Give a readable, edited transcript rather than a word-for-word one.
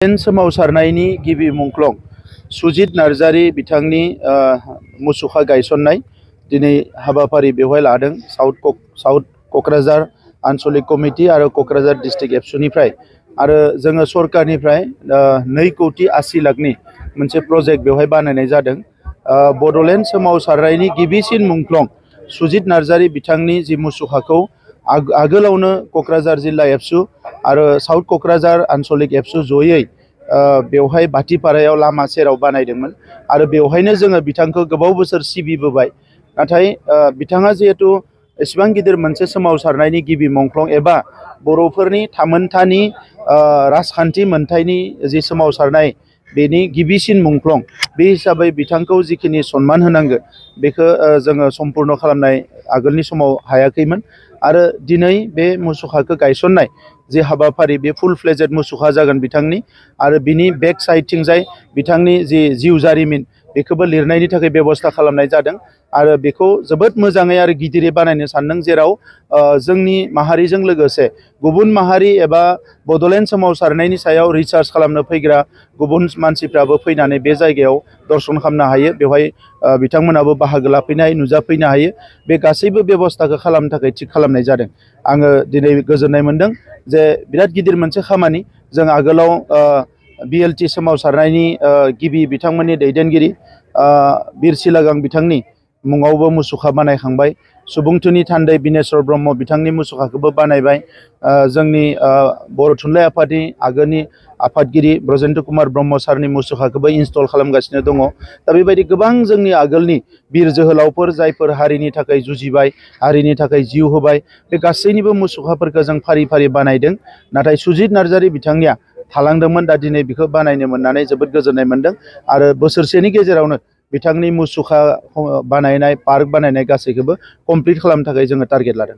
सोमावसारनायनि गिबि मुंख्लं सुजित नार्जारी बिथांनि मुसुखा गायसननाय दिनै हाबाफारि बेवहाय लादों साउथ क'क्राझार आन्चलिक कमिटि आरो क'क्राझार डिस्ट्रिक्ट एबसुनिफ्राय आरो जोङो सरकारनिफ्राय 2,80,00,000 मोनसे प्रजेक्ट बेवहाय बानायनाय जादों। बड'लेण्ड सोमावसारनायनि गिबिसिन मुंख्लं सुजित नार्जारी बिथांनि जि मुसुखाखौ आगोलावनो क'क्राझार जिल्ला एबसु आरो साउथ क'क्राझार आन्चलिक एबसु जयै बेवहाय बाथिपारायाव लामा सेराव बानायदोंमोन आरो बेवहायनो जोङो बिथांखौ गोबाव बोसोर सिबिबोबाय। नाथाय बिथाङा जिहेतु एसेबां गिदिर मोनसे सोमावसारनायनि गिबि मुंख्लं एबा बर'फोरनि थामोनथानि राजखान्थि मोनथायनि जि सोमावसारनाय बेनि गिबिसिन मुंख्लं बे हिसाबै बिथांखौ जिखिनि सन्मान होनांगौ बेखौ जोङो सम्पुर्ण खालामनाय आगोलनि समाव हायाखैमोन आरो दिनै बे मुसुखाखौ गायसननाय जे हाबाफारि बे फुल फ्लेजेड मुसुखा जागोन बिथांनि आरो बिनि बेक साइडथिंजाय बिथांनि जि जिउ जारिमिन बेखौबो लिरनायनि थाखाय बेबस्था खालामनाय जादों आरो बेखौ जोबोद मोजाङै आरो गिदिरै बानायनो सानदों, जेराव जोंनि माहारिजों लोगोसे गुबुन माहारि एबा बड'लेण्ड सोमावसारनायनि सायाव रिसार्च खालामनो फैग्रा गुबुन मानसिफ्राबो फैनानै बे जायगायाव दर्शन खालामनो हायो, बेवहाय बिथांमोनाबो बाहागो लाफैनो हायो, नुजाफैनो हायो। बे गासैबो बेबस्थाखौ खालामनो थाखाय थिग खालामनाय जादों। आङो दिनै गोजोननाय मोनदों जे बिराद गिदिर मोनसे खामानि जों आगोलाव BLT सोमावसारनायनि गिबि बिथांमोननि दैदेनगिरि बिर सिलागां बिथांनि मुङावबो मुसुखा बानायखांबाय। सुबुंथुनि थान्दै बिनेश्वर ब्रह्म बिथांनि मुसुखाखौबो बानायबाय। जोंनि बर' थुनलाइ आफादनि आगोलनि आफादगिरि ब्रजेन्द्र कुमार ब्रह्म सारनि मुसुखाखौबो इनस्टल खालामगासिनो दङ। दा बेबायदि गोबां जोंनि आगोलनि बिर जोहोलावफोर जायफोर हारिनि थाखाय जुजिबाय, हारिनि थाखाय जिउ होबाय, बे गासैनिबो मुसुखाफोरखौ जों फारि फारि बानायदों। नाथाय सुजित नार्जारी बिथांनिया थालांदोंमोन, दा दिनै बेखौ बानायनो मोननानै जोबोद गोजोननाय मोनदों आरो बोसोरसेनि गेजेरावनो बिथांनि मुसुखा बानायनाय, पार्क बानायनाय गासैखौबो कमप्लिट खालामनो थाखाय जोङो टारगेट लादों।